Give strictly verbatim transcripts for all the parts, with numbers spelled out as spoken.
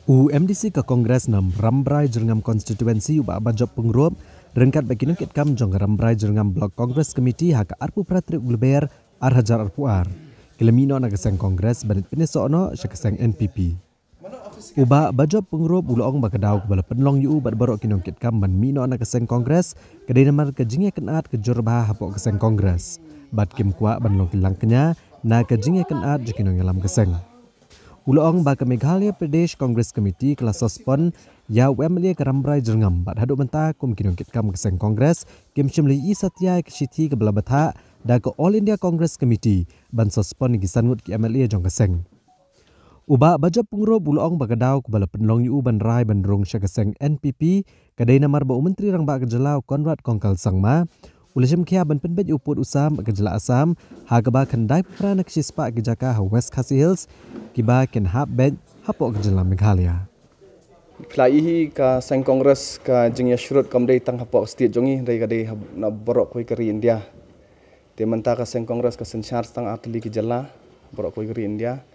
U M D C ka Congress na Rambrai Jyrngam Constituency u Bah Bajop Pyngrope, ryngkat bad ki nongkitkam jong ka Rambrai Jyrngam Block Congress Committee ha ka arphew phra tarik u Lber ar hajar arphew ar, ki la mih noh na ka seng Congress ban pynïasoh noh sha ka seng N P P. U Bah Bajop Pyngrope u la ong ba ka daw kaba la pynlong ïa u bad baroh ki nongkitkam ban mih noh na ka seng Congress ka dei namar ka jingïakynad ka jur bha hapoh ka seng Congress, bad kim kwah ban long ki langkñia na ka jingïakynad jong ki nongïalam ka seng. U la ong ba ka Meghalaya Pradesh Congress Committee ka la suspend ïa u M L A ka Rambrai Jyrngam, bad haduh mynta kum ki nongkitkam ka seng Congress kim shym la ïohi satia ïa ka shithi kaba la bthah da ka All India Congress Committee ban suspend ïa ki san ngut ki M L A jong ka seng. U Bah Bajop Pyngrope u la ong ba ka daw kaba la pynlong ïa u ban rai ban rung sha ka seng N P P ka dei namar ba u Myntri Rangbah ka jylla u Conrad Kongkal Sangma u la shim khia ban pynbeit ïa u pud u sam ka jylla Assam, ha kaba khyndai phew phra na ka shispah ki jaka ha West Khasi Hills kiba kin hap beit hapoh ka jylla Meghalaya. Phi la ïohi ka seng Congress ka jingïashrut kam dei tang hapoh ka state jong ngi, hynrei ka dei ha, na baroh kawei ka ri India. Te mynta ka seng Congress ka synshar tang artylli ki jylla baroh kawei ka ri India.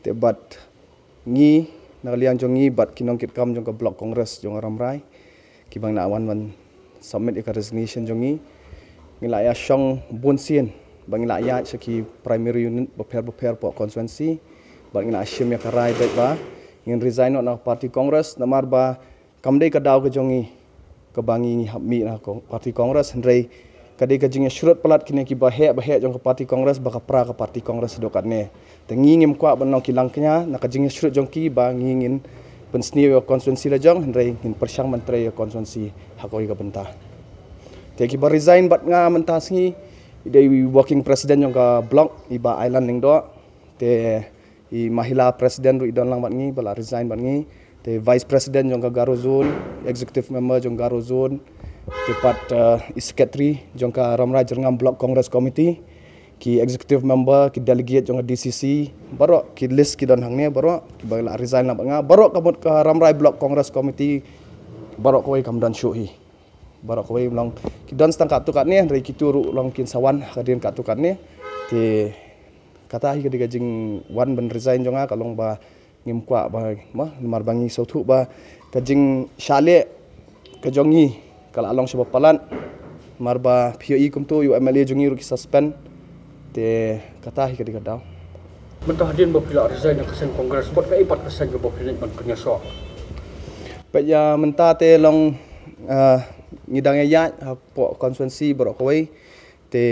Te bad ngi, na ka liang jong ngi bad ki nongkitkam jong ka Block Congress jong ka Rambrai, kiba ngi la wan ban submit ïa ka resignation jong ngi, ngi la ïa shong bun sien ba ngi la ïa sha ki primary unit bapher bapher hapoh constituency, bad ngi la shim ïa ka rai beit ba ngin resign noh na ka party Congress, namar ba kam dei ka daw ka jong ngi kaba ngi, ngi hap mih na ka party Congress, hynrei ka dei ka jingïashrut palat kine kiba heh ba heh jong ka party Congress ba ka pra ka party Congress haduh katne. Te ngi ngim kwah ban long ki langkñia na ka jingïashrut jong ki ba ngi ngin pynsniew ïa ka constituency la jong, hynrei ngin pyrshang ban trei ïa ka constituency ha kawei ka bynta. Te kiba resign bad nga mynta sngi i dei i working president jong ka block, i Bah Ailan Lyngdoh. Te i Mahila President ruh i don lang bad ngi ba la resign bad ngi. Te Vice President jong ka Garo Zone, Executive Member jong Garo Zone, te pat, eh, i Secretary jong ka Rambrai Jyrngam Block Congress Committee, ki Executive Member, ki Delegate jong ka D C C, baroh ki list ki don hangne, baroh kiba la resign lang bad nga, baroh ka mut ka Rambrai Block Congress Committee, baroh kawei kam don shuh hi. Baroh kawei long ki don tang katto katne, hynrei kito ruh long kin sa wan ha ka dien katto katne. Te kata hi ka dei ka jingwan ban resign jong nga, ka long ba ngim kwah ba, ma, namar ba ngi sngewthuh ba ka jingshah leh ka jong ngi ka la long shibun palat. Namar ba phi ïohi kumto ïa u M L A jong ngi ruh ki suspend. Te kata hi ka dei ka daw. Mynta hadien ba phi la resign na ka seng Congress, bad kaei pat ka seng kaba phi leit ban pynïasoh? Peit ïa mynta te long, ah, ngi dang ïaid hapoh constituency baroh kawei. Te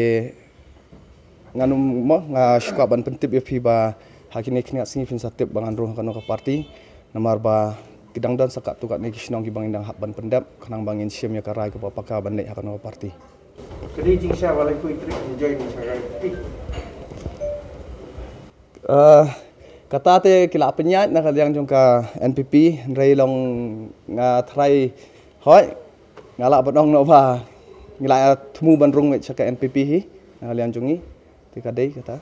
ngan ym, mo, nga shu kwah ban pyntip ïa phi ba ha kine khyndiat sngi phin sa tip ba ngan rung ha kano ka party. Namar ba ki dang don sa katto katne ki shnong kiba ngin dang hap ban pyndep, khnang ba ngin shim ïa ka rai kaba paka ban leit ha kano ka party. Ka dei jingshah ba laiphew tarik, ngi join jingshah ka party. Eh, kata te ki la pynïaid na ka liang jong ka N P P, hynrei long nga tharai, hooid, nga lah ban ong noh ba ngi la ïa thmu ban rung beit sha ka N P P hi na ka liang jong ngi. Te ka dei kata.